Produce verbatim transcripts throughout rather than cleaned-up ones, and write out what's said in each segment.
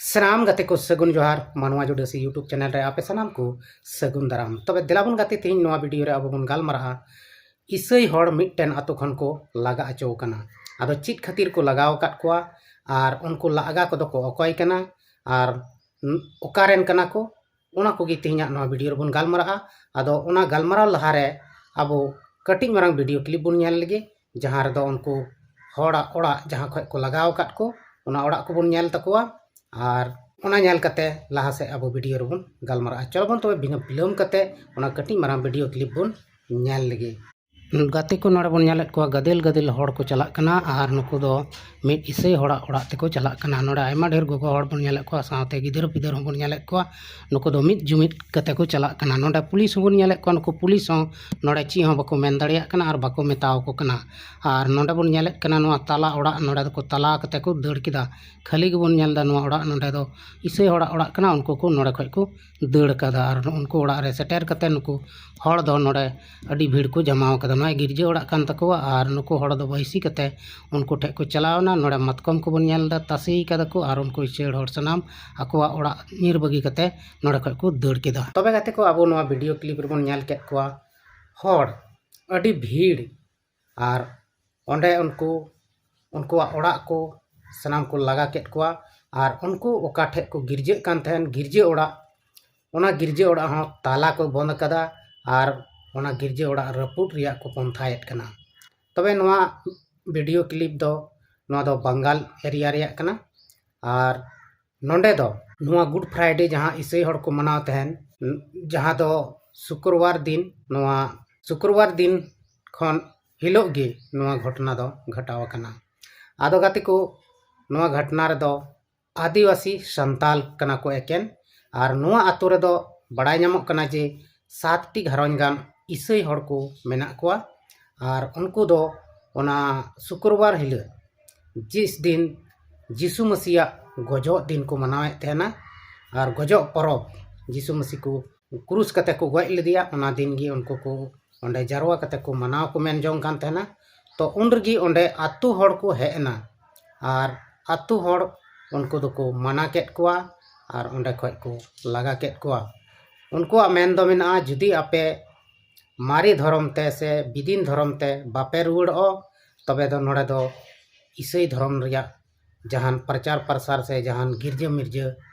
ᱥᱟᱱᱟᱢ ᱜᱟᱛᱮ ᱠᱚ ᱥᱟᱹᱜᱩᱱ ᱡᱚᱦᱟᱨ, ᱢᱟᱱᱣᱟ ᱡᱩᱰᱟᱹᱥᱤ YouTube channel ᱨᱮ ᱟᱯᱮ ᱥᱟᱱᱟᱢ ᱠᱚ ᱥᱟᱹᱜᱩᱱ ᱫᱟᱨᱟᱢ᱾ ᱛᱚᱵᱮ ᱫᱮᱞᱟ ᱵᱚᱱ ᱜᱟᱛᱮ, ᱛᱮᱦᱮᱧ ᱱᱚᱣᱟ video ᱨᱮ ᱟᱵᱚ ᱵᱚᱱ ᱜᱟᱞᱢᱟᱨᱟᱜᱼᱟ ᱤᱥᱟᱹᱭ ᱦᱚᱲ ᱢᱤᱫᱴᱮᱱ ᱟᱛᱳ ᱠᱷᱚᱱ ᱠᱚ ᱞᱟᱜᱟ ᱦᱚᱪᱚ ᱟᱠᱟᱱᱟ᱾ ᱟᱫᱚ ᱪᱮᱫ ᱠᱷᱟᱹᱛᱤᱨ ᱠᱚ ᱞᱟᱜᱟᱣ ᱟᱠᱟᱫ ᱠᱚᱣᱟ ᱟᱨ ᱩᱱᱠᱩ ᱞᱟᱜᱟ ᱠᱚᱫᱚ ᱠᱚ ᱚᱠᱚᱭ ᱠᱟᱱᱟ ᱟᱨ ᱚᱠᱟᱨᱮᱱ ᱠᱟᱱᱟ ᱠᱚ, ᱚᱱᱟ ᱠᱚᱜᱮ ᱛᱮᱦᱮᱧᱟᱜ ᱱᱚᱣᱟ video ᱨᱮᱵᱚᱱ ᱜᱟᱞᱢᱟᱨᱟᱜᱼᱟ᱾ ᱟᱫᱚ ᱚᱱᱟ ᱜᱟᱞᱢᱟᱨᱟᱣ ᱞᱟᱦᱟᱨᱮ ᱟᱵᱚ ᱠᱟᱹᱴᱤᱡ ᱢᱟᱨᱟᱝ video clip ᱵᱚᱱ ᱧᱮᱞ ᱞᱮᱜᱮ, ᱡᱟᱦᱟᱸ ᱨᱮᱫᱚ ᱩᱱᱠᱩ ᱦᱚᱲᱟᱜ ᱚᱲᱟᱜ ᱡᱟᱦᱟᱸ ᱠᱷᱚᱱ ᱠᱚ ᱞᱟᱜᱟᱣ ᱟᱠᱟᱫ ᱠᱚ, ᱚᱱᱟ ᱚᱲᱟᱜ ᱠᱚᱵᱚᱱ ᱧᱮᱞ ᱛᱟᱠᱚᱣᱟ᱾ ᱟᱨ ᱚᱱᱟ ᱧᱮᱞ ᱠᱟᱛᱮ ᱞᱟᱦᱟ ᱥᱮᱫ ᱟᱵᱚ video ᱨᱮᱵᱚᱱ ᱜᱟᱞᱢᱟᱨᱟᱜᱼᱟ᱾ ᱪᱚᱞᱚ ᱵᱚᱱ ᱛᱚᱵᱮ ᱵᱤᱱᱟᱹ ᱵᱤᱞᱚᱢ ᱠᱟᱛᱮ ᱚᱱᱟ ᱠᱟᱹᱴᱤᱡ ᱢᱟᱨᱟᱝ video clip ᱵᱚᱱ ᱧᱮᱞ ᱞᱮᱜᱮ᱾ ᱜᱟᱛᱮ ᱠᱚ, ᱱᱚᱰᱮ ᱵᱚᱱ ᱧᱮᱞᱮᱫ ᱠᱚᱣᱟ ᱜᱟᱫᱮᱞ ᱜᱟᱫᱮᱞ ᱦᱚᱲ ᱠᱚ ᱪᱟᱞᱟᱜ ᱠᱟᱱᱟ ᱟᱨ ᱱᱩᱠᱩ ᱫᱚ ᱢᱤᱫ ᱤᱥᱟᱹᱭ ᱦᱚᱲᱟᱜ ᱚᱲᱟᱜ ᱛᱮᱠᱚ ᱪᱟᱞᱟᱜ ᱠᱟᱱᱟ᱾ ᱱᱚᱰᱮ ᱟᱭᱢᱟ ᱰᱷᱮᱨ ᱜᱚᱜᱚ ᱦᱚᱲ ᱵᱚᱱ ᱧᱮᱞᱮᱫ ᱠᱚᱣᱟ, ᱥᱟᱶᱛᱮ ᱜᱤᱫᱟᱹᱨ ᱯᱤᱫᱟᱹᱨ ᱦᱚᱸᱵᱚᱱ ᱧᱮᱞᱮᱫ ᱠᱚᱣᱟ᱾ ᱱᱩᱠᱩ ᱫᱚ ᱢᱤᱫ ᱡᱩᱢᱤᱫ ᱠᱟᱛᱮ ᱠᱚ ᱪᱟᱞᱟᱜ ᱠᱟᱱᱟ᱾ ᱱᱚᱰᱮ ᱯᱩᱞᱤᱥ ᱦᱚᱸᱵᱚᱱ ᱧᱮᱞᱮᱫ ᱠᱚᱣᱟ, ᱱᱩᱠᱩ ᱯᱩᱞᱤᱥ ᱦᱚᱸ ᱱᱚᱰᱮ ᱪᱮᱫ ᱦᱚᱸ ᱵᱟᱠᱚ ᱢᱮᱱ ᱫᱟᱲᱮᱭᱟᱜ ᱠᱟᱱᱟ ᱟᱨ ᱵᱟᱠᱚ ᱢᱮᱛᱟᱣ ᱟᱠᱚ ᱠᱟᱱᱟ᱾ ᱟᱨ ᱱᱚᱰᱮ ᱵᱚᱱ ᱧᱮᱞᱮᱫ ᱠᱟᱱᱟ ᱱᱚᱣᱟ ᱛᱟᱞᱟ ᱚᱲᱟᱜ, ᱱᱚᱰᱮ ᱫᱚᱠᱚ ᱛᱟᱞᱟ ᱠᱟᱛᱮ ᱠᱚ ᱫᱟᱹᱲ ᱠᱮᱫᱟ᱾ ᱠᱷᱟᱹᱞᱤ ᱜᱮᱵᱚᱱ ᱧᱮᱞ ᱮᱫᱟ ᱱᱚᱣᱟ ᱚᱲᱟᱜ, ᱱᱚᱰᱮ ᱫᱚ ᱤᱥᱟᱹᱭ ᱦᱚᱲᱟᱜ ᱚᱲᱟᱜ ᱠᱟᱱᱟ, ᱩᱱᱠᱩ ᱠᱚ ᱱᱚᱰᱮ ᱠᱷᱚᱡ ᱠᱚ ᱫᱟᱹᱲ ᱠᱟᱫᱟ᱾ ᱟᱨ ᱩᱱᱠᱩ ᱚᱲᱟᱜ ᱨᱮ ᱥᱮᱴᱮᱨ ᱠᱟᱛᱮ ᱱᱩᱠᱩ ᱦᱚᱲ ᱫᱚ ᱱᱚᱰᱮ ᱟᱹᱰᱤ ᱵᱷᱤᱲ ᱠᱚ ᱡᱟᱢᱟᱣ ᱠᱟᱫᱟ᱾ ᱱᱚᱣᱟ ᱜᱤᱨᱡᱟᱹ ᱚᱲᱟᱜ ᱠᱟᱱ ᱛᱟᱠᱚᱣᱟ ᱟᱨ ᱱᱩᱠᱩ ᱦᱚᱲ ᱫᱚ ᱵᱟᱹᱭᱥᱤ ᱠᱟᱛᱮ ᱩᱱᱠᱩ ᱴᱷᱮᱡ ᱠᱚ ᱪᱟᱞᱟᱣ ᱮᱱᱟ᱾ ᱱᱚᱰᱮ ᱢᱟᱛᱠᱚᱢ ᱠᱚᱵᱚᱱ ᱧᱮᱞ ᱮᱫᱟ, ᱛᱟᱥᱮ ᱠᱟᱫᱟ ᱠᱚ ᱟᱨ ᱩᱱᱠᱩ ᱤᱥᱟᱹᱭ ᱦᱚᱲ ᱥᱟᱱᱟᱢ ᱟᱠᱚᱣᱟᱜ ᱚᱲᱟᱜ ᱧᱤᱨ ᱵᱟᱹᱜᱤ ᱠᱟᱛᱮ ᱱᱚᱰᱮ ᱠᱷᱚᱡ ᱠᱚ ᱫᱟᱹᱲ ᱠᱮᱫᱟ᱾ ᱛᱚᱵᱮ ᱜᱟᱛᱮ ᱠᱚ, ᱟᱵᱚ ᱱᱚᱣᱟ video clip ᱨᱮᱵᱚᱱ ᱧᱮᱞ ᱠᱮᱫ ᱠᱚᱣᱟ ᱦᱚᱲ ᱟᱹᱰᱤ ᱵᱷᱤᱲ, ᱟᱨ ᱚᱸᱰᱮ ᱩᱱᱠᱩ, ᱩᱱᱠᱩᱣᱟᱜ ᱚᱲᱟᱜ ᱠᱚ ᱥᱟᱱᱟᱢ ᱠᱚ ᱞᱟᱜᱟ ᱠᱮᱫ ᱠᱚᱣᱟ᱾ ᱟᱨ ᱩᱱᱠᱩ ᱚᱠᱟ ᱴᱷᱮᱡ ᱠᱚ ᱜᱤᱨᱡᱟᱹᱜ ᱠᱟᱱ ᱛᱟᱦᱮᱱ, ᱜᱤᱨᱡᱟᱹ ᱚᱲᱟᱜ, ᱚᱱᱟ ᱜᱤᱨᱡᱟᱹ ᱚᱲᱟᱜ ᱦᱚᱸ ᱛᱟᱞᱟ ᱠᱚ ᱵᱚᱱᱫ ᱟᱠᱟᱫᱟ ᱟᱨ ᱚᱱᱟ ᱜᱤᱨᱡᱟᱹ ᱚᱲᱟᱜ ᱨᱟᱹᱯᱩᱫ ᱨᱮᱭᱟᱜ ᱠᱚ ᱯᱚᱱᱛᱷᱟᱭᱮᱫ ᱠᱟᱱᱟ᱾ ᱛᱚᱵᱮ ᱱᱚᱣᱟ video clip ᱫᱚ, ᱱᱚᱣᱟ ᱫᱚ ᱵᱟᱝᱜᱟᱞ area ᱨᱮᱭᱟᱜ ᱠᱟᱱᱟ᱾ ᱟᱨ ᱱᱚᱰᱮ ᱫᱚ ᱱᱚᱣᱟ Good Friday ᱡᱟᱦᱟᱸ ᱤᱥᱟᱹᱭ ᱦᱚᱲ ᱠᱚ ᱢᱟᱱᱟᱣ ᱛᱟᱦᱮᱱ, ᱡᱟᱦᱟᱸ ᱫᱚ ᱥᱩᱠᱨᱵᱟᱨ ᱫᱤᱱ, ᱱᱚᱣᱟ ᱥᱩᱠᱨᱵᱟᱨ ᱫᱤᱱ ᱠᱷᱚᱱ ᱦᱤᱞᱳᱜ ᱜᱮ ᱱᱚᱣᱟ ᱜᱷᱚᱴᱚᱱᱟ ᱫᱚ ᱜᱷᱚᱴᱟᱣ ᱟᱠᱟᱱᱟ᱾ ᱟᱫᱚ ᱜᱟᱛᱮ ᱠᱚ, ᱱᱚᱣᱟ ᱜᱷᱚᱴᱚᱱᱟ ᱨᱮᱫᱚ ᱟᱹᱫᱤᱵᱟᱹᱥᱤ ᱥᱟᱱᱛᱟᱞ ᱠᱟᱱᱟ ᱠᱚ ᱮᱠᱮᱱ᱾ ᱟᱨ ᱱᱚᱣᱟ ᱟᱛᱳ ᱨᱮᱫᱚ ᱵᱟᱲᱟᱭ ᱧᱟᱢᱚᱜ ᱠᱟᱱᱟ ᱡᱮ ᱥᱟᱛᱴᱤ ᱜᱷᱟᱨᱚᱸᱡᱽ ᱜᱟᱱ ᱤᱥᱟᱹᱭ ᱦᱚᱲ ᱠᱚ ᱢᱮᱱᱟᱜ ᱠᱚᱣᱟ᱾ ᱟᱨ ᱩᱱᱠᱩ ᱫᱚ ᱚᱱᱟ ᱥᱩᱠᱨᱵᱟᱨ ᱦᱤᱞᱳᱜ, ᱡᱤᱥ ᱫᱤᱱ ᱡᱤᱥᱩ ᱢᱟᱹᱥᱤᱭᱟᱜ ᱜᱚᱡᱚᱜ ᱫᱤᱱ ᱠᱚ ᱢᱟᱱᱟᱣᱮᱫ ᱛᱟᱦᱮᱱᱟ, ᱟᱨ ᱜᱚᱡᱚᱜ ᱯᱚᱨᱚᱵᱽ, ᱡᱤᱥᱩ ᱢᱟᱹᱥᱤ ᱠᱚ ᱠᱨᱩᱥ ᱠᱟᱛᱮ ᱠᱚ ᱜᱚᱡ ᱞᱮᱫᱮᱭᱟ, ᱚᱱᱟ ᱫᱤᱱ ᱜᱮ ᱩᱱᱠᱩ ᱠᱚ ᱚᱸᱰᱮ ᱡᱟᱨᱣᱟ ᱠᱟᱛᱮ ᱠᱚ ᱢᱟᱱᱟᱣ ᱠᱚ ᱢᱮᱱ ᱡᱚᱝ ᱠᱟᱱ ᱛᱟᱦᱮᱱᱟ᱾ ᱛᱚ ᱩᱱ ᱨᱮᱜᱮ ᱚᱸᱰᱮ ᱟᱛᱳ ᱦᱚᱲ ᱠᱚ ᱦᱮᱡ ᱮᱱᱟ, ᱟᱨ ᱟᱛᱳ ᱦᱚᱲ ᱩᱱᱠᱩ ᱫᱚᱠᱚ ᱢᱟᱱᱟ ᱠᱮᱫ ᱠᱚᱣᱟ ᱟᱨ ᱚᱸᱰᱮ ᱠᱷᱚᱡ ᱠᱚ ᱞᱟᱜᱟ ᱠᱮᱫ ᱠᱚᱣᱟ᱾ ᱩᱱᱠᱩᱣᱟᱜ ᱢᱮᱱ ᱫᱚ ᱢᱮᱱᱟᱜᱼᱟ, ᱡᱩᱫᱤ ᱟᱯᱮ ᱢᱟᱨᱮ ᱫᱷᱚᱨᱚᱢ ᱛᱮ ᱥᱮ ᱵᱤᱫᱤᱱ ᱫᱷᱚᱨᱚᱢ ᱛᱮ ᱵᱟᱯᱮ ᱨᱩᱣᱟᱹᱲᱚᱜᱼᱟ, ᱛᱚᱵᱮ ᱫᱚ ᱱᱚᱰᱮ ᱫᱚ ᱤᱥᱟᱹᱭ ᱫᱷᱚᱨᱚᱢ ᱨᱮᱭᱟᱜ ᱡᱟᱦᱟᱱ ᱯᱨᱚᱪᱟᱨ ᱯᱨᱚᱥᱟᱨ ᱥᱮ ᱡᱟᱦᱟᱱ ᱜᱤᱨᱡᱟᱹ ᱢᱤᱨᱡᱟᱹ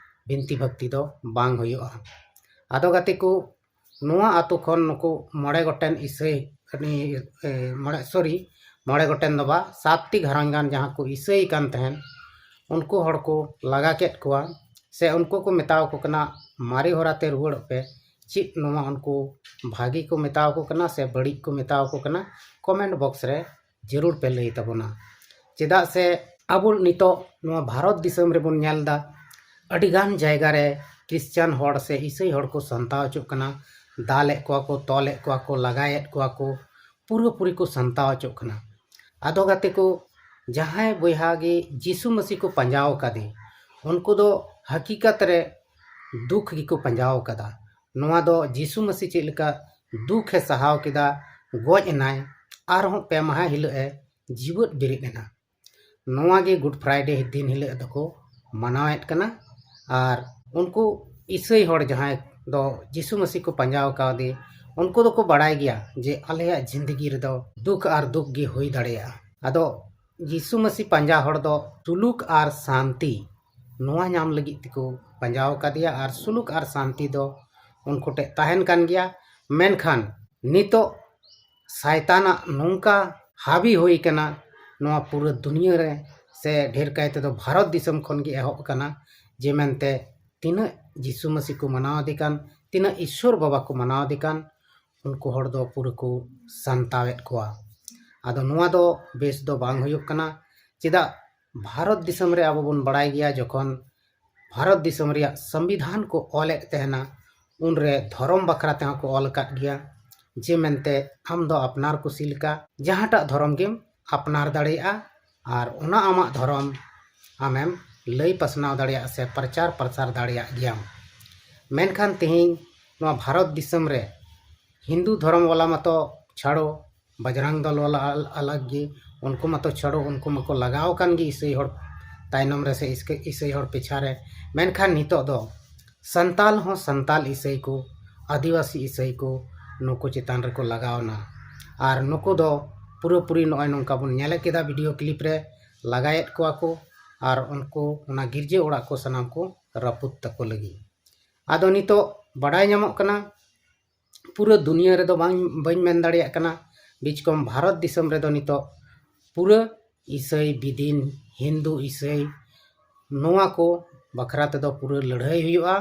ᱵᱤᱱᱛᱤ ᱵᱷᱚᱠᱛᱤ ᱫᱚ ᱵᱟᱝ ᱦᱩᱭᱩᱜᱼᱟ᱾ ᱟᱫᱚ ᱜᱟᱛᱮ ᱠᱚ, ᱱᱚᱣᱟ ᱟᱛᱳ ᱠᱷᱚᱱ ᱱᱩᱠᱩ ᱢᱚᱬᱮ ᱜᱚᱴᱮᱱ ᱤᱥᱟᱹᱭ, ᱩᱱᱤ, ᱮ, ᱢᱚᱬᱮ, ᱥᱚᱨᱤ, ᱢᱚᱬᱮ ᱜᱚᱴᱮᱱ ᱫᱚ ᱵᱟ, ᱥᱟᱛᱴᱤ ᱜᱷᱟᱨᱚᱸᱡᱽ ᱜᱟᱱ ᱡᱟᱦᱟᱸ ᱠᱚ ᱤᱥᱟᱹᱭ ᱠᱟᱱ ᱛᱟᱦᱮᱸᱱ, ᱩᱱᱠᱩ ᱦᱚᱲ ᱠᱚ ᱞᱟᱜᱟ ᱠᱮᱫ ᱠᱚᱣᱟ, ᱥᱮ ᱩᱱᱠᱩ ᱠᱚ ᱢᱮᱛᱟᱣ ᱠᱚ ᱠᱟᱱᱟ, ᱢᱟᱨᱮ ᱦᱚᱨᱟ ᱛᱮ ᱨᱩᱣᱟᱹᱲᱚᱜ ᱯᱮ᱾ ᱪᱮᱫ ᱱᱚᱣᱟ ᱩᱱᱠᱩ ᱵᱷᱟᱹᱜᱤ ᱠᱚ ᱢᱮᱛᱟᱣ ᱠᱚ ᱠᱟᱱᱟ ᱥᱮ ᱵᱟᱹᱲᱤᱡ ᱠᱚ ᱢᱮᱛᱟᱣ ᱠᱚ ᱠᱟᱱᱟ, comment box ᱨᱮ ᱡᱟᱹᱨᱩᱲ ᱯᱮ ᱞᱟᱹᱭ ᱛᱟᱵᱚᱱᱟ᱾ ᱪᱮᱫᱟᱜ ᱥᱮ ᱟᱵᱚ ᱱᱤᱛᱚᱜ ᱱᱚᱣᱟ ᱵᱷᱟᱨᱚᱛ ᱫᱤᱥᱚᱢ ᱨᱮᱵᱚᱱ ᱧᱮᱞ ᱮᱫᱟ, ᱟᱹᱰᱤᱜᱟᱱ ᱡᱟᱭᱜᱟ ᱨᱮ ᱠᱷᱨᱤᱥᱪᱟᱱ ᱦᱚᱲ ᱥᱮ ᱤᱥᱟᱹᱭ ᱦᱚᱲ ᱠᱚ ᱥᱟᱱᱛᱟᱣ ᱦᱚᱪᱚᱜ ᱠᱟᱱᱟ, ᱫᱟᱞᱮᱫ ᱠᱚᱣᱟ ᱠᱚ, ᱛᱚᱞᱮᱫ ᱠᱚᱣᱟ ᱠᱚ, ᱞᱟᱜᱟᱭᱮᱫ ᱠᱚᱣᱟ ᱠᱚ, ᱯᱩᱨᱟᱹᱯᱩᱨᱤ ᱠᱚ ᱥᱟᱱᱛᱟᱣ ᱦᱚᱪᱚᱜ ᱠᱟᱱᱟ᱾ ᱟᱫᱚ ᱜᱟᱛᱮ ᱠᱚ, ᱡᱟᱦᱟᱸᱭ ᱵᱚᱭᱦᱟ ᱜᱮ ᱡᱤᱥᱩ ᱢᱟᱹᱥᱤ ᱠᱚ ᱯᱟᱸᱡᱟ ᱟᱠᱟᱫᱮ, ᱩᱱᱠᱩ ᱫᱚ ᱦᱟᱹᱠᱤᱠᱟᱛ ᱨᱮ ᱫᱩᱠ ᱜᱮᱠᱚ ᱯᱟᱸᱡᱟ ᱟᱠᱟᱫᱟ᱾ ᱱᱚᱣᱟ ᱫᱚ ᱡᱤᱥᱩ ᱢᱟᱹᱥᱤ ᱪᱮᱫ ᱞᱮᱠᱟ ᱫᱩᱠ ᱮ ᱥᱟᱦᱟᱣ ᱠᱮᱫᱟ, ᱜᱚᱡ ᱮᱱᱟᱭ, ᱟᱨᱦᱚᱸ ᱯᱮ ᱢᱟᱦᱟ ᱦᱤᱞᱳᱜ ᱮ ᱡᱤᱣᱮᱫ ᱵᱮᱨᱮᱫ ᱮᱱᱟ᱾ ᱱᱚᱣᱟ ᱜᱮ Good Friday ᱫᱤᱱ ᱦᱤᱞᱳᱜ ᱫᱚᱠᱚ ᱢᱟᱱᱟᱣᱮᱫ ᱠᱟᱱᱟ᱾ ᱟᱨ ᱩᱱᱠᱩ ᱤᱥᱟᱹᱭ ᱦᱚᱲ ᱡᱟᱦᱟᱸᱭ ᱫᱚ ᱡᱤᱥᱩ ᱢᱟᱹᱥᱤ ᱠᱚ ᱯᱟᱸᱡᱟ ᱟᱠᱟᱫᱮ, ᱩᱱᱠᱩ ᱫᱚᱠᱚ ᱵᱟᱲᱟᱭ ᱜᱮᱭᱟ ᱡᱮ ᱟᱞᱮᱭᱟᱜ ᱡᱤᱱᱫᱜᱤ ᱨᱮᱫᱚ ᱫᱩᱠ ᱟᱨ ᱫᱩᱠ ᱜᱮ ᱦᱩᱭ ᱫᱟᱲᱮᱭᱟᱜᱼᱟ᱾ ᱟᱫᱚ ᱡᱤᱥᱩ ᱢᱟᱹᱥᱤ ᱯᱟᱸᱡᱟ ᱦᱚᱲ ᱫᱚ ᱥᱩᱞᱩᱠ ᱟᱨ ᱥᱟᱱᱛᱤ ᱱᱚᱣᱟ ᱧᱟᱢ ᱞᱟᱹᱜᱤᱫ ᱛᱮᱠᱚ ᱯᱟᱸᱡᱟ ᱟᱠᱟᱫᱮᱭᱟ, ᱟᱨ ᱥᱩᱞᱩᱠ ᱟᱨ ᱥᱟᱱᱛᱤ ᱫᱚ ᱩᱱᱠᱩ ᱴᱷᱮᱱ ᱛᱟᱦᱮᱱ ᱠᱟᱱ ᱜᱮᱭᱟ᱾ ᱢᱮᱱᱠᱷᱟᱱ ᱱᱤᱛᱚᱜ ᱥᱟᱭᱛᱟᱱᱟᱜ ᱱᱚᱝᱠᱟ ᱦᱟᱵᱤ ᱦᱩᱭ ᱠᱟᱱᱟ ᱱᱚᱣᱟ ᱯᱩᱨᱟᱹ ᱫᱩᱱᱤᱭᱟᱹ ᱨᱮ, ᱥᱮ ᱰᱷᱮᱨ ᱠᱟᱭ ᱛᱮᱫᱚ ᱵᱷᱟᱨᱚᱛ ᱫᱤᱥᱚᱢ ᱠᱷᱚᱱ ᱜᱮ ᱮᱦᱚᱵ ᱠᱟᱱᱟ, ᱡᱮ ᱢᱮᱱᱛᱮ ᱛᱤᱱᱟᱹᱜ ᱡᱤᱥᱩ ᱢᱟᱹᱥᱤ ᱠᱚ ᱢᱟᱱᱟᱣ ᱟᱫᱮ ᱠᱟᱱ, ᱛᱤᱱᱟᱹᱜ ᱤᱥᱥᱚᱨ ᱵᱟᱵᱟ ᱠᱚ ᱢᱟᱱᱟᱣ ᱟᱫᱮ ᱠᱟᱱ, ᱩᱱᱠᱩ ᱦᱚᱲ ᱫᱚ ᱯᱩᱨᱟᱹ ᱠᱚ ᱥᱟᱱᱛᱟᱣᱮᱫ ᱠᱚᱣᱟ᱾ ᱟᱫᱚ ᱱᱚᱣᱟ ᱫᱚ ᱵᱮᱥ ᱫᱚ ᱵᱟᱝ ᱦᱩᱭᱩᱜ ᱠᱟᱱᱟ᱾ ᱪᱮᱫᱟᱜ? ᱵᱷᱟᱨᱚᱛ ᱫᱤᱥᱚᱢ ᱨᱮ ᱟᱵᱚ ᱵᱚᱱ ᱵᱟᱲᱟᱭ ᱜᱮᱭᱟ, ᱡᱚᱠᱷᱚᱱ ᱵᱷᱟᱨᱚᱛ ᱫᱤᱥᱚᱢ ᱨᱮᱭᱟᱜ ᱥᱚᱝᱵᱤᱫᱷᱟᱱ ᱠᱚ ᱚᱞᱮᱫ ᱛᱟᱦᱮᱱᱟ, ᱩᱱᱨᱮ ᱫᱷᱚᱨᱚᱢ ᱵᱟᱠᱷᱨᱟ ᱛᱮᱦᱚᱸ ᱠᱚ ᱚᱞ ᱟᱠᱟᱫ ᱜᱮᱭᱟ, ᱡᱮ ᱢᱮᱱᱛᱮ ᱟᱢ ᱫᱚ ᱟᱯᱱᱟᱨ ᱠᱩᱥᱤ ᱞᱮᱠᱟ ᱡᱟᱦᱟᱸᱴᱟᱜ ᱫᱷᱚᱨᱚᱢ ᱜᱮᱢ ᱟᱯᱱᱟᱨ ᱫᱟᱲᱮᱭᱟᱜᱼᱟ, ᱟᱨ ᱚᱱᱟ ᱟᱢᱟᱜ ᱫᱷᱚᱨᱚᱢ ᱟᱢᱮᱢ ᱞᱟᱹᱭ ᱯᱟᱥᱱᱟᱣ ᱫᱟᱲᱮᱭᱟᱜᱼᱟ ᱥᱮ ᱯᱨᱚᱪᱟᱨ ᱯᱨᱚᱥᱟᱨ ᱫᱟᱲᱮᱭᱟᱜ ᱜᱮᱭᱟᱢ᱾ ᱢᱮᱱᱠᱷᱟᱱ ᱛᱮᱦᱮᱧ ᱱᱚᱣᱟ ᱵᱷᱟᱨᱚᱛ ᱫᱤᱥᱚᱢ ᱨᱮ ᱦᱤᱱᱫᱩ ᱫᱷᱚᱨᱚᱢ ᱵᱟᱞᱟ ᱢᱟᱛᱚ ᱪᱷᱟᱲᱚ, ᱵᱟᱡᱽᱨᱟᱝ ᱫᱚᱞ ᱵᱟᱞᱟ ᱟᱞ-, ᱟᱞᱟᱜᱽ ᱜᱮ, ᱩᱱᱠᱩ ᱢᱟᱛᱚ ᱪᱷᱟᱲᱚ, ᱩᱱᱠᱩ ᱢᱟᱠᱚ ᱞᱟᱜᱟᱣ ᱟᱠᱟᱱ ᱜᱮ ᱤᱥᱟᱹᱭ ᱦᱚᱲ ᱛᱟᱭᱱᱚᱢ ᱨᱮ ᱥᱮ ᱤᱥᱠᱟᱹ- ᱤᱥᱟᱹᱭ ᱦᱚᱲ ᱯᱮᱪᱷᱟ ᱨᱮ᱾ ᱢᱮᱱᱠᱷᱟᱱ ᱱᱤᱛᱚᱜ ᱫᱚ ᱥᱟᱱᱛᱟᱞ ᱦᱚᱸ ᱥᱟᱱᱛᱟᱞ ᱤᱥᱟᱹᱭ ᱠᱚ, ᱟᱹᱫᱤᱵᱟᱹᱥᱤ ᱤᱥᱟᱹᱭ ᱠᱚ ᱱᱩᱠᱩ ᱪᱮᱛᱟᱱ ᱨᱮᱠᱚ ᱞᱟᱜᱟᱣᱱᱟ᱾ ᱟᱨ ᱱᱩᱠᱩ ᱫᱚ ᱯᱩᱨᱟᱹᱯᱩᱨᱤ ᱱᱚᱜᱼᱚᱭ ᱱᱚᱝᱠᱟ ᱵᱚᱱ ᱧᱮᱞᱮᱫ ᱠᱮᱫᱟ ᱵᱷᱤᱰᱤᱭᱳ ᱠᱞᱤᱯ ᱨᱮ, ᱞᱟᱜᱟᱭᱮᱫ ᱠᱚᱣᱟ ᱠᱚ᱾ ᱟᱨ ᱩᱱᱠᱩ ᱚᱱᱟ ᱜᱤᱨᱡᱟᱹ ᱚᱲᱟᱜ ᱠᱚ ᱥᱟᱱᱟᱢ ᱠᱚ ᱨᱟᱹᱯᱩᱫ ᱛᱟᱠᱚ ᱞᱟᱹᱜᱤᱫ᱾ ᱟᱫᱚ ᱱᱤᱛᱚᱜ ᱵᱟᱰᱟᱭ ᱧᱟᱢᱚᱜ ᱠᱟᱱᱟ, ᱯᱩᱨᱟᱹ ᱫᱩᱱᱤᱭᱟᱹ ᱨᱮᱫᱚ ᱵᱟᱝ, ᱵᱟᱹᱧ ᱢᱮᱱ ᱫᱟᱲᱮᱭᱟᱜ ᱠᱟᱱᱟ, ᱵᱤᱪᱠᱚᱢ ᱵᱷᱟᱨᱚᱛ ᱫᱤᱥᱚᱢ ᱨᱮᱫᱚ ᱱᱤᱛᱚᱜ ᱯᱩᱨᱟᱹ ᱤᱥᱟᱹᱭ ᱵᱤᱫᱤᱱ, ᱦᱤᱱᱫᱩ ᱤᱥᱟᱹᱭ, ᱱᱚᱣᱟ ᱠᱚ ᱵᱟᱠᱷᱨᱟ ᱛᱮᱫᱚ ᱯᱩᱨᱟᱹ ᱞᱟᱹᱲᱦᱟᱹᱭ ᱦᱩᱭᱩᱜᱼᱟ᱾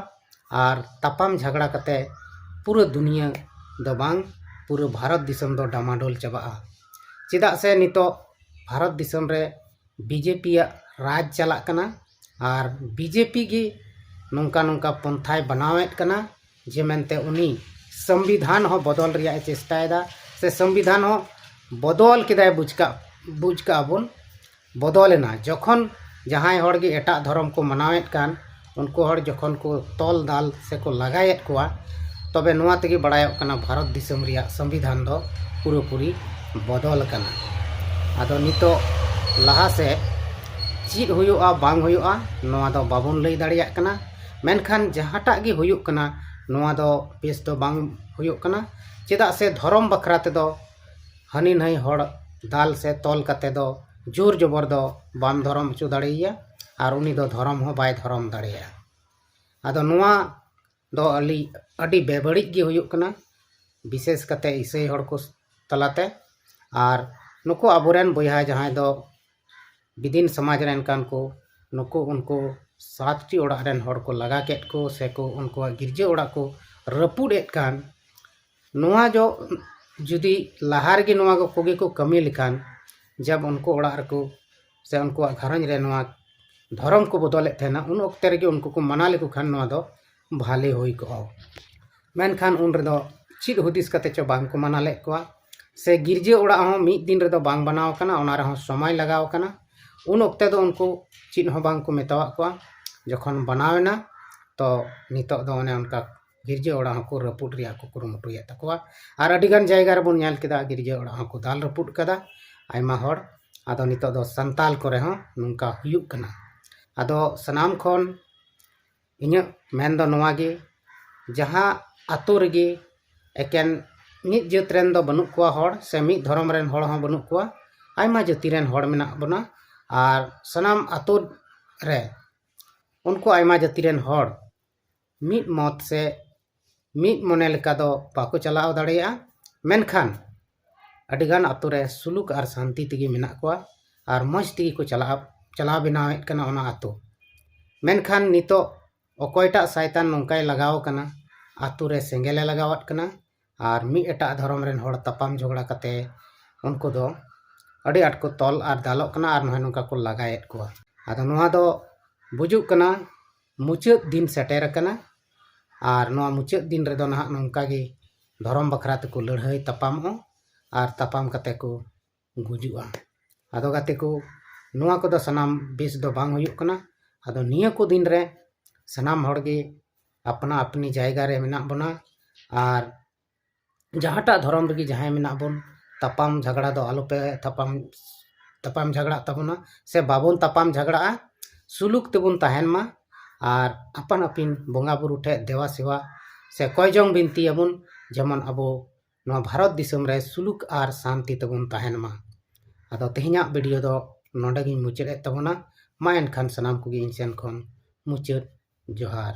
ᱟᱨ ᱛᱟᱯᱟᱢ ᱡᱷᱟᱜᱽᱲᱟ ᱠᱟᱛᱮ ᱯᱩᱨᱟᱹ ᱫᱩᱱᱤᱭᱟᱹ ᱫᱚ ᱵᱟᱝ, ᱯᱩᱨᱟᱹ ᱵᱷᱟᱨᱚᱛ ᱫᱤᱥᱚᱢ ᱫᱚ ᱰᱟᱢᱟᱰᱳᱞ ᱪᱟᱵᱟᱜᱼᱟ᱾ ᱪᱮᱫᱟᱜ ᱥᱮ ᱱᱤᱛᱚᱜ ᱵᱷᱟᱨᱚᱛ ᱫᱤᱥᱚᱢ ᱨᱮ ᱵᱤᱡᱮᱯᱤᱭᱟᱜ ᱨᱟᱡᱽ ᱪᱟᱞᱟᱜ ᱠᱟᱱᱟ᱾ ᱟᱨ ᱵᱤᱡᱮᱯᱤ ᱜᱮ ᱱᱚᱝᱠᱟ ᱱᱚᱝᱠᱟ ᱯᱚᱱᱛᱷᱟᱭ ᱵᱮᱱᱟᱣᱮᱫ ᱠᱟᱱᱟ, ᱡᱮ ᱢᱮᱱᱛᱮ ᱩᱱᱤ ᱥᱚᱝᱵᱤᱫᱷᱟᱱ ᱦᱚᱸ ᱵᱚᱫᱚᱞ ᱨᱮᱭᱟᱜ ᱮ ᱪᱮᱥᱴᱟᱭᱮᱫᱟ, ᱥᱮ ᱥᱚᱝᱵᱤᱫᱷᱟᱱ ᱦᱚᱸ ᱵᱚᱫᱚᱞ ᱠᱮᱫᱟᱭ, ᱵᱩᱡᱽ ᱠᱟᱜ, ᱵᱩᱡᱽ ᱠᱟᱜᱼᱟ ᱵᱚᱱ, ᱵᱚᱫᱚᱞᱮᱱᱟ᱾ ᱡᱚᱠᱷᱚᱱ ᱡᱟᱦᱟᱸᱭ ᱦᱚᱲ ᱜᱮ ᱮᱴᱟᱜ ᱫᱷᱚᱨᱚᱢ ᱠᱚ ᱢᱟᱱᱟᱣᱮᱫ ᱠᱟᱱ, ᱩᱱᱠᱩ ᱦᱚᱲ ᱡᱚᱠᱷᱚᱱ ᱠᱚ ᱛᱚᱞ ᱫᱟᱞ ᱥᱮ ᱠᱚ ᱞᱟᱜᱟᱭᱮᱫ ᱠᱚᱣᱟ, ᱛᱚᱵᱮ ᱱᱚᱣᱟ ᱛᱮᱜᱮ ᱵᱟᱲᱟᱭᱚᱜ ᱠᱟᱱᱟ ᱵᱷᱟᱨᱚᱛ ᱫᱤᱥᱚᱢ ᱨᱮᱭᱟᱜ ᱥᱚᱝᱵᱤᱫᱷᱟᱱ ᱫᱚ ᱯᱩᱨᱟᱹᱯᱩᱨᱤ ᱵᱚᱫᱚᱞ ᱟᱠᱟᱱᱟ᱾ ᱟᱫᱚ ᱱᱤᱛᱚᱜ ᱞᱟᱦᱟ ᱥᱮᱫ ᱪᱮᱫ ᱦᱩᱭᱩᱜᱼᱟ ᱵᱟᱝ ᱦᱩᱭᱩᱜᱼᱟ, ᱱᱚᱣᱟ ᱫᱚ ᱵᱟᱵᱚᱱ ᱞᱟᱹᱭ ᱫᱟᱲᱮᱭᱟᱜ ᱠᱟᱱᱟ᱾ ᱢᱮᱱᱠᱷᱟᱱ ᱡᱟᱦᱟᱸᱴᱟᱜ ᱜᱮ ᱦᱩᱭᱩᱜ ᱠᱟᱱᱟ, ᱱᱚᱣᱟ ᱫᱚ ᱵᱮᱥ ᱫᱚ ᱵᱟᱝ ᱦᱩᱭᱩᱜ ᱠᱟᱱᱟ᱾ ᱪᱮᱫᱟᱜ ᱥᱮ ᱫᱷᱚᱨᱚᱢ ᱵᱟᱠᱷᱨᱟ ᱛᱮᱫᱚ ᱦᱟᱹᱱᱤ ᱱᱟᱹᱭ ᱦᱚᱲ ᱫᱟᱞ ᱥᱮ ᱛᱚᱞ ᱠᱟᱛᱮ ᱫᱚ ᱡᱳᱨ ᱡᱚᱵᱚᱨ ᱫᱚ ᱵᱟᱢ ᱫᱷᱚᱨᱚᱢ ᱦᱚᱪᱚ ᱫᱟᱲᱮᱭᱟᱭᱟ, ᱟᱨ ᱩᱱᱤ ᱫᱚ ᱫᱷᱚᱨᱚᱢ ᱦᱚᱸ ᱵᱟᱭ ᱫᱷᱚᱨᱚᱢ ᱫᱟᱲᱮᱭᱟᱜᱼᱟ᱾ ᱟᱫᱚ ᱱᱚᱣᱟ ᱫᱚ ᱟᱹᱰᱤ, ᱟᱹᱰᱤ ᱵᱮᱵᱟᱹᱲᱤᱡ ᱜᱮ ᱦᱩᱭᱩᱜ ᱠᱟᱱᱟ, ᱵᱤᱥᱮᱥ ᱠᱟᱛᱮ ᱤᱥᱟᱹᱭ ᱦᱚᱲ ᱠᱚ ᱛᱟᱞᱟᱛᱮ᱾ ᱟᱨ ᱱᱩᱠᱩ ᱟᱵᱚᱨᱮᱱ ᱵᱚᱭᱦᱟ ᱡᱟᱦᱟᱸᱭ ᱫᱚ ᱵᱤᱫᱤᱱ ᱥᱚᱢᱟᱡᱽ ᱨᱮᱱ ᱠᱟᱱ ᱠᱚ, ᱱᱩᱠᱩ ᱩᱱᱠᱩ ᱥᱟᱛᱴᱤ ᱚᱲᱟᱜ ᱨᱮᱱ ᱦᱚᱲ ᱠᱚ ᱞᱟᱜᱟ ᱠᱮᱫ ᱠᱚ, ᱥᱮ ᱠᱚ ᱩᱱᱠᱩᱣᱟᱜ ᱜᱤᱨᱡᱟᱹ ᱚᱲᱟᱜ ᱠᱚ ᱨᱟᱹᱯᱩᱫ ᱮᱫ ᱠᱟᱱ, ᱱᱚᱣᱟ ᱡᱚ ᱡᱩᱫᱤ ᱞᱟᱦᱟ ᱨᱮᱜᱮ ᱱᱚᱣᱟ ᱠᱚᱜᱮ ᱠᱚ ᱠᱟᱹᱢᱤ ᱞᱮᱠᱷᱟᱱ, ᱡᱟᱵ ᱩᱱᱠᱩ ᱚᱲᱟᱜ ᱨᱮᱠᱚ ᱥᱮ ᱩᱱᱠᱩᱣᱟᱜ ᱜᱷᱟᱨᱚᱸᱡᱽ ᱨᱮ ᱱᱚᱣᱟ ᱫᱷᱚᱨᱚᱢ ᱠᱚ ᱵᱚᱫᱚᱞᱮᱫ ᱛᱟᱦᱮᱱᱟ, ᱩᱱ ᱚᱠᱛᱮ ᱨᱮᱜᱮ ᱩᱱᱠᱩ ᱠᱚ ᱢᱟᱱᱟ ᱞᱮᱠᱚ ᱠᱷᱟᱱ ᱱᱚᱣᱟ ᱫᱚ ᱵᱷᱟᱞᱮ ᱦᱩᱭ ᱠᱚᱜᱼᱟ᱾ ᱢᱮᱱᱠᱷᱟᱱ ᱩᱱ ᱨᱮᱫᱚ ᱪᱮᱫ ᱦᱩᱫᱤᱥ ᱠᱟᱛᱮ ᱪᱚ ᱵᱟᱝ ᱠᱚ ᱢᱟᱱᱟ ᱞᱮᱫ ᱠᱚᱣᱟ, ᱥᱮ ᱜᱤᱨᱡᱟᱹ ᱚᱲᱟᱜ ᱦᱚᱸ ᱢᱤᱫ ᱫᱤᱱ ᱨᱮᱫᱚ ᱵᱟᱝ ᱵᱮᱱᱟᱣ ᱟᱠᱟᱱᱟ, ᱚᱱᱟ ᱨᱮᱦᱚᱸ ᱥᱚᱢᱚᱭ ᱞᱟᱜᱟᱣ ᱟᱠᱟᱱᱟ᱾ ᱩᱱ ᱚᱠᱛᱮ ᱫᱚ ᱩᱱᱠᱩ ᱪᱮᱫ ᱦᱚᱸ ᱵᱟᱝ ᱠᱚ ᱢᱮᱛᱟᱣᱟᱜ ᱠᱚᱣᱟ᱾ ᱡᱚᱠᱷᱚᱱ ᱵᱮᱱᱟᱣ ᱮᱱᱟ, ᱛᱚ ᱱᱤᱛᱚᱜ ᱫᱚ ᱚᱱᱮ ᱚᱱᱠᱟ ᱜᱤᱨᱡᱟᱹ ᱚᱲᱟᱜ ᱦᱚᱸᱠᱚ ᱨᱟᱹᱯᱩᱫ ᱨᱮᱭᱟᱜ ᱠᱚ ᱠᱩᱨᱩᱢᱩᱴᱩᱭᱮᱫ ᱛᱟᱠᱚᱣᱟ᱾ ᱟᱨ ᱟᱹᱰᱤᱜᱟᱱ ᱡᱟᱭᱜᱟ ᱨᱮᱵᱚᱱ ᱧᱮᱞ ᱠᱮᱫᱟ, ᱜᱤᱨᱡᱟᱹ ᱚᱲᱟᱜ ᱦᱚᱸᱠᱚ ᱫᱟᱞ ᱨᱟᱹᱯᱩᱫ ᱠᱟᱫᱟ ᱟᱭᱢᱟ ᱦᱚᱲ᱾ ᱟᱫᱚ ᱱᱤᱛᱚᱜ ᱫᱚ ᱥᱟᱱᱛᱟᱞ ᱠᱚᱨᱮ ᱦᱚᱸ ᱱᱚᱝᱠᱟ ᱦᱩᱭᱩᱜ ᱠᱟᱱᱟ᱾ ᱟᱫᱚ ᱥᱟᱱᱟᱢ ᱠᱷᱚᱱ ᱤᱧᱟᱹᱜ ᱢᱮᱱ ᱫᱚ ᱱᱚᱣᱟ ᱜᱮ, ᱡᱟᱦᱟᱸ ᱟᱛᱳ ᱨᱮᱜᱮ ᱮᱠᱮᱱ ᱢᱤᱫ ᱡᱟᱹᱛ ᱨᱮᱱ ᱫᱚ ᱵᱟᱹᱱᱩᱜ ᱠᱚᱣᱟ ᱦᱚᱲ, ᱥᱮ ᱢᱤᱫ ᱫᱷᱚᱨᱚᱢ ᱨᱮᱱ ᱦᱚᱲ ᱦᱚᱸ ᱵᱟᱹᱱᱩᱜ ᱠᱚᱣᱟ, ᱟᱭᱢᱟ ᱡᱟᱹᱛᱤ ᱨᱮᱱ ᱦᱚᱲ ᱢᱮᱱᱟᱜ ᱵᱚᱱᱟ᱾ ᱟᱨ ᱥᱟᱱᱟᱢ ᱟᱛᱳ ᱨᱮ ᱩᱱᱠᱩ ᱟᱭᱢᱟ ᱡᱟᱹᱛᱤ ᱨᱮᱱ ᱦᱚᱲ ᱢᱤᱫ ᱢᱚᱛ ᱥᱮ ᱢᱤᱫ ᱢᱚᱱᱮ ᱞᱮᱠᱟ ᱫᱚ ᱵᱟᱠᱚ ᱪᱟᱞᱟᱣ ᱫᱟᱲᱮᱭᱟᱜᱼᱟ᱾ ᱢᱮᱱᱠᱷᱟᱱ ᱟᱹᱰᱤᱜᱟᱱ ᱟᱛᱳ ᱨᱮ ᱥᱩᱞᱩᱠ ᱟᱨ ᱥᱟᱱᱛᱤ ᱛᱮᱜᱮ ᱢᱮᱱᱟᱜ ᱠᱚᱣᱟ ᱟᱨ ᱢᱚᱡᱽ ᱛᱮᱜᱮ ᱠᱚ ᱪᱟᱞᱟᱣ, ᱪᱟᱞᱟᱣ ᱵᱮᱱᱟᱣᱮᱫ ᱠᱟᱱᱟ ᱚᱱᱟ ᱟᱛᱳ᱾ ᱢᱮᱱᱠᱷᱟᱱ ᱱᱤᱛᱚᱜ ᱚᱠᱚᱭᱴᱟᱜ ᱥᱟᱭᱛᱟᱱ ᱱᱚᱝᱠᱟᱭ ᱞᱟᱜᱟᱣ ᱠᱟᱱᱟ, ᱟᱛᱳ ᱨᱮ ᱥᱮᱸᱜᱮᱞᱮ ᱞᱟᱜᱟᱣᱟᱫ ᱠᱟᱱᱟ ᱟᱨ ᱢᱤᱫ ᱮᱴᱟᱜ ᱫᱷᱚᱨᱚᱢ ᱨᱮᱱ ᱦᱚᱲ ᱛᱟᱯᱟᱢ ᱡᱷᱚᱜᱽᱲᱟ ᱠᱟᱛᱮ ᱩᱱᱠᱩ ᱫᱚ ᱟᱹᱰᱤ ᱟᱸᱴ ᱠᱚ ᱛᱚᱞ ᱟᱨ ᱫᱟᱞᱚᱜ ᱠᱟᱱᱟ ᱟᱨ ᱱᱚᱜᱼᱚᱭ ᱱᱚᱝᱠᱟ ᱠᱚ ᱞᱟᱜᱟᱭᱮᱫ ᱠᱚᱣᱟ᱾ ᱟᱫᱚ ᱱᱚᱣᱟ ᱫᱚ ᱵᱩᱡᱩᱜ ᱠᱟᱱᱟ ᱢᱩᱪᱟᱹᱫ ᱫᱤᱱ ᱥᱮᱴᱮᱨ ᱟᱠᱟᱱᱟ᱾ ᱟᱨ ᱱᱚᱣᱟ ᱢᱩᱪᱟᱹᱫ ᱫᱤᱱ ᱨᱮᱫᱚ ᱱᱟᱦᱟᱜ ᱱᱚᱝᱠᱟ ᱜᱮ ᱫᱷᱚᱨᱚᱢ ᱵᱟᱠᱷᱨᱟ ᱛᱮᱠᱚ ᱞᱟᱹᱲᱦᱟᱹᱭ ᱛᱟᱯᱟᱢᱚᱜᱼᱟ ᱟᱨ ᱛᱟᱯᱟᱢ ᱠᱟᱛᱮ ᱠᱚ ᱜᱩᱡᱩᱜᱼᱟ᱾ ᱟᱫᱚ ᱜᱟᱛᱮ ᱠᱚ, ᱱᱚᱣᱟ ᱠᱚᱫᱚ ᱥᱟᱱᱟᱢ ᱵᱮᱥ ᱫᱚ ᱵᱟᱝ ᱦᱩᱭᱩᱜ ᱠᱟᱱᱟ᱾ ᱟᱫᱚ ᱱᱤᱭᱟᱹ ᱠᱚ ᱫᱤᱱ ᱨᱮ ᱥᱟᱱᱟᱢ ᱦᱚᱲ ᱜᱮ ᱟᱯᱱᱟ ᱟᱯᱱᱤ ᱡᱟᱭᱜᱟ ᱨᱮ ᱢᱮᱱᱟᱜ ᱵᱚᱱᱟ ᱟᱨ ᱡᱟᱦᱟᱸᱴᱟᱜ ᱫᱷᱚᱨᱚᱢ ᱨᱮᱜᱮ ᱡᱟᱦᱟᱸᱭ ᱢᱮᱱᱟᱜ ᱵᱚᱱ, ᱛᱟᱯᱟᱢ ᱡᱷᱟᱜᱽᱲᱟ ᱫᱚ ᱟᱞᱚᱯᱮ ᱛᱟᱯᱟᱢ, ᱛᱟᱯᱟᱢ ᱡᱷᱟᱜᱽᱲᱟᱜ ᱛᱟᱵᱚᱱᱟ, ᱥᱮ ᱵᱟᱵᱚᱱ ᱛᱟᱯᱟᱢ ᱡᱷᱟᱜᱽᱲᱟᱜᱼᱟ᱾ ᱥᱩᱞᱩᱠ ᱛᱮᱵᱚᱱ ᱛᱟᱦᱮᱱ ᱢᱟ᱾ ᱟᱨ ᱟᱯᱟᱱ ᱟᱹᱯᱤᱱ ᱵᱚᱸᱜᱟ ᱵᱩᱨᱩ ᱴᱷᱮᱱ ᱫᱮᱣᱟ ᱥᱮᱣᱟ ᱥᱮ ᱠᱚᱭ ᱡᱚᱝ ᱵᱤᱱᱛᱤᱭᱟᱵᱚᱱ, ᱡᱮᱢᱚᱱ ᱟᱵᱚ ᱱᱚᱣᱟ ᱵᱷᱟᱨᱚᱛ ᱫᱤᱥᱚᱢ ᱨᱮ ᱥᱩᱞᱩᱠ ᱟᱨ ᱥᱟᱱᱛᱤ ᱛᱮᱵᱚᱱ ᱛᱟᱦᱮᱱ ᱢᱟ᱾ ᱟᱫᱚ ᱛᱮᱦᱮᱧᱟᱜ ᱵᱷᱤᱰᱤᱭᱳ ᱫᱚ ᱱᱚᱰᱮ ᱜᱤᱧ ᱢᱩᱪᱟᱹᱫ ᱮᱫ ᱛᱟᱵᱚᱱᱟ᱾ ᱢᱟ ᱮᱱᱠᱷᱟᱱ ᱥᱟᱱᱟᱢ ᱠᱚᱜᱮ ᱤᱧ ᱥᱮᱱ ᱠᱷᱚᱱ ᱢᱩᱪᱟᱹᱫ ᱡᱚᱦᱟᱨ᱾